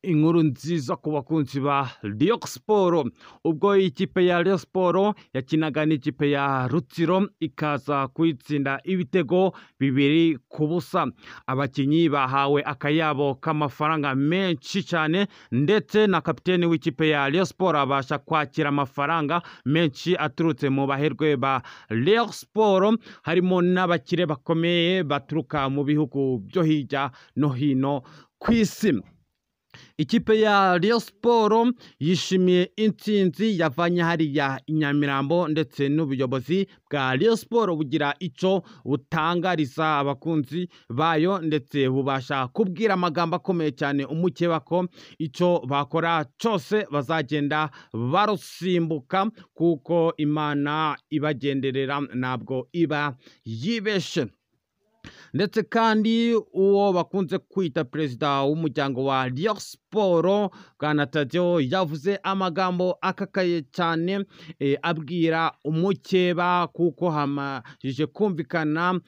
Inkuru nziza ku bakunzi ba Rayon Sports, ubwo ikipe ya Rayon Sports yakinaga n'ikipe ya Rutsiro ikaza kuyitsinda ibitego 2-0. Abakinnyi bahawe akayabo k'amafaranga menshi cyane, ndetse na kapiteni w'ikipe ya Rayon Sports abasha kwakira amafaranga menshi aturutse mu baherwe ba Rayon Sports, harimo n'abakire bakomeye baturuka mu bihugu byo hirya no hino ku isi. Ikipe ya Rayon Sports yishimiye intsinzi yavanye hariya i Nyamirambo, ndetse n'ubuyobozi bwa Rayon Sports bugira icyo butangariza abakunzi bayo, ndetse bubasha kubwira amagambo akomeye cyane umukeba ko icyo bakora cyose bazagenda barusimbuka, kuko Imana ibagenderera ntabwo iba yibeshe. Ndetse kandi uwo bakunze kwita perezida w'umuryango wa Rayon Sports Bwana Taddeo yavuze amagambo akakaye cyane, abwira umukeba, kuko hamajije kumvikana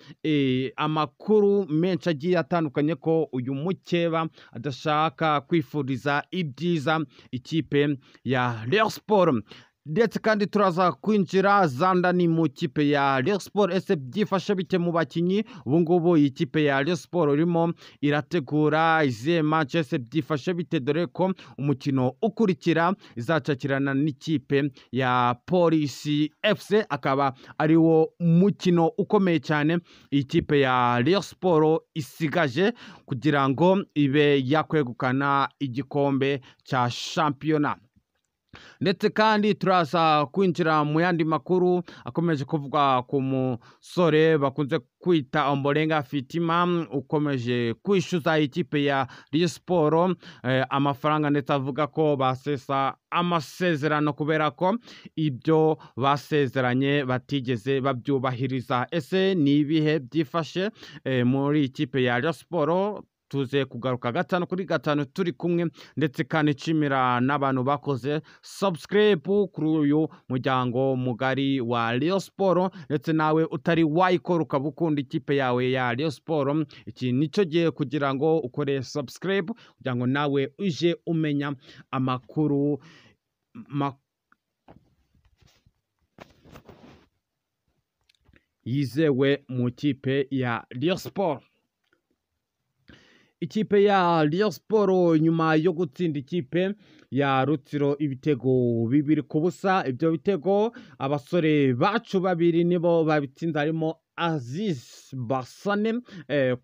amakuru menshi agiye atandukanye ko uyu mukeba adashaka kwifuriza ibyiza ikipe ya Rayon Sports. Ndetse kandi turaza kwinjira zandani mu kipe ya Rayon Sports, ese byifashe bite mu bakinyi? Ubu ngubu iyi kipe ya Rayon Sports irimo irategura izihe match? Ese byifashe bite, dore ko umukino ukurikira izacakirana n'ikipe ya Polisi FC, akaba ari wo mukino ukomeye cyane iyi kipe ya Rayon Sports isigaje kugira ngo ibe yakwegukana igikombe cya shampiyona. Ndetse kandi turaza kwinjira mu yandi makuru akomeje kuvuga ku musore bakunze kwita Ombolenga Fitima, ukomeje kwishyuza ikipe ya Rayon Sports amafaranga, ndetse avuga ko basesa amasezerano kubera ko ibyo basezeranye batigeze babyubahiriza. Ese ni ibihe byifashe muri ikipe ya Rayon Sports? Tuze kugaruka 5 kuri 5 turi kumwe, ndetse kandi nshimira n'abantu bakoze subscribe kuri uyu muryango mugari wa Rayon Sports, ndetse nawe utari wayikora ukaba ukunda ikipe yawe ya Rayon Sports, iki nicyo gihe kugira ngo ukore subscribe, kugira ngo nawe uje umenya amakuru yizewe mu kipe ya Rayon Sports. Ikipe ya Rayon Sports nyuma yo gutsinda ikipe ya Rutsiro ibitego 2-0, ibyo bitego abasore bacu babiri nibo babitsinze, harimo Aziz Basane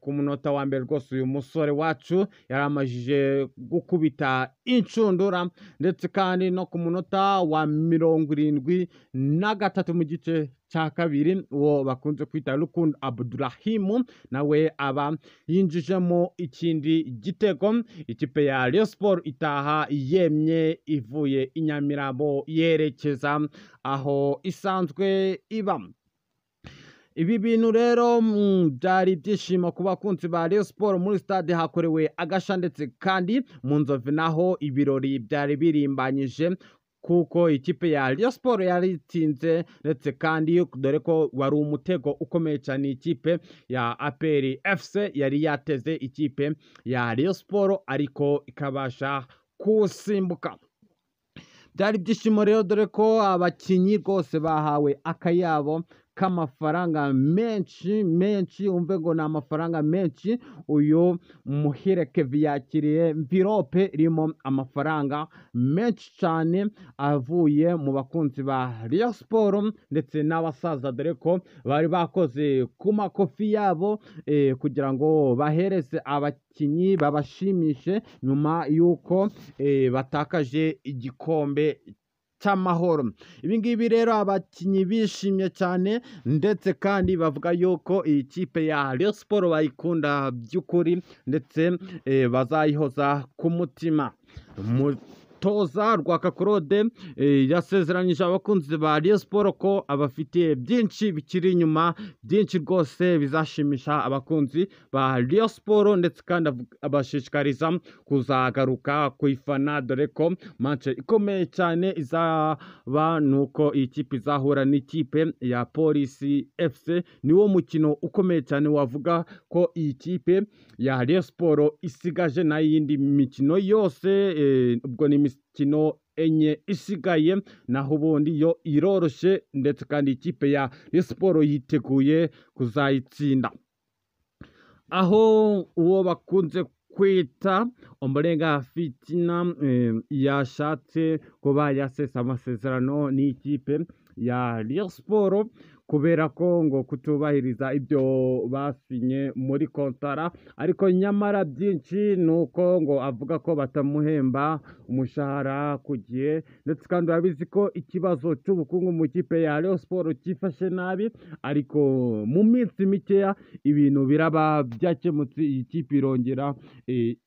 ku munota wa mbere. Rwose uyu musore wacu yaramajije gukubita inshundura, ndetse kandi no ku munota wa 73 mu gice cya kabiri, uwo bakunze kwita Rukundo Abdurahimu nawe aba yinjijemo ikindi gitego. Ikipe ya Rayon Sports itaha yemye ivuye i Nyamirambo yerekeza aho isanzwe iba. Ibi bintu rero byari ibyishimo ku bakunzi ba Rayon Sports. Muri stade hakorewe agasha, ndetse kandi mu Nzove naho ibirori byari birimbanyije, kuko ikipe ya Rayon Sports yari itsinze, ndetse kandi dore ko wari umutego ukomeye cyane ikipe ya APR FC yari yateze ikipe ya Rayon Sports, ariko ikabasha kuwusimbuka. Byari ibyishimo rero, dore ko abakinnyi rwose bahawe akayabo k'amafaranga menshi menshi, umve ngo ni amafaranga menshi. Uyu Muhire Kevin yakiriye envelope irimo amafaranga menshi cyane avuye mu bakunzi ba Rayon Sports ndetse n'abasaza, dore ko bari bakoze ku makofi yabo kugira ngo bahereze abakinnyi babashimishe nyuma y'uko batakaje igikombe cy'amahoro. Ibi ngibi rero abakinnyi bishimye cyane, ndetse kandi bavuga yuko iyi kipe ya Rayon Sports bayikunda by'ukuri, ndetse bazayihoza ku mutima. Umutoza Rwaka Claude yasezeranyije abakunzi ba Rayon Sports ko abafitiye byinshi bikiri inyuma, byinshi rwose bizashimisha abakunzi ba Rayon Sports, ndetse kandi abashishikariza kuzagaruka kuyifana, dore ko match ikomeye cyane izaba nuko iyi kipe izahura n'ikipe ya Polisi FC. Niwo mukino ukomeye cyane wavuga ko iyi kipe ya Rayon Sports isigaje, n'iyindi mikino yose ubwo ni imikino 4 isigaye, naho ubundi yo iroroshye, ndetse kandi ikipe ya Rayon Sports yiteguye kuzayitsinda. Aho uwo bakunze kwita Ombolenga Fitina yashatse kuba yasesa amasezerano n'ikipe ya Rayon Sports kubera ko ngo kutubahiriza ibyo basinye muri kontara, ariko nyamara byinshi ni uko ngo avuga ko batamuhemba umushahara ku gihe, ndetse kandi urabizi ko ikibazo cy'ubukungu mu kipe ya Rayon Sports cyifashe nabi, ariko mu minsi mikeya ibintu biraba byakemutse, iyi kipe irongera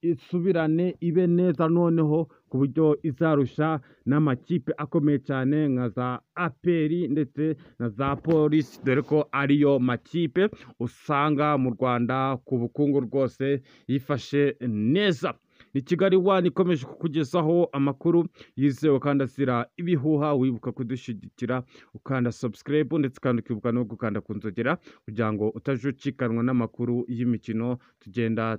isubirane ibe neza noneho ku buryo izarusha n'amakipe akomeye cyane nka za APR ndetse na za Polisi, dore ko ariyo makipe usanga mu Rwanda ku bukungu rwose yifashe neza. Ni Kigali One ikomeje kukugezaho amakuru yizewe kandi azira ibihuha. Wibuka kudushyigikira ukanda subscribe, ndetse kandi ukibuka no gukanda ku nzogera kugira ngo utajucikanwa n'amakuru y'imikino tugenda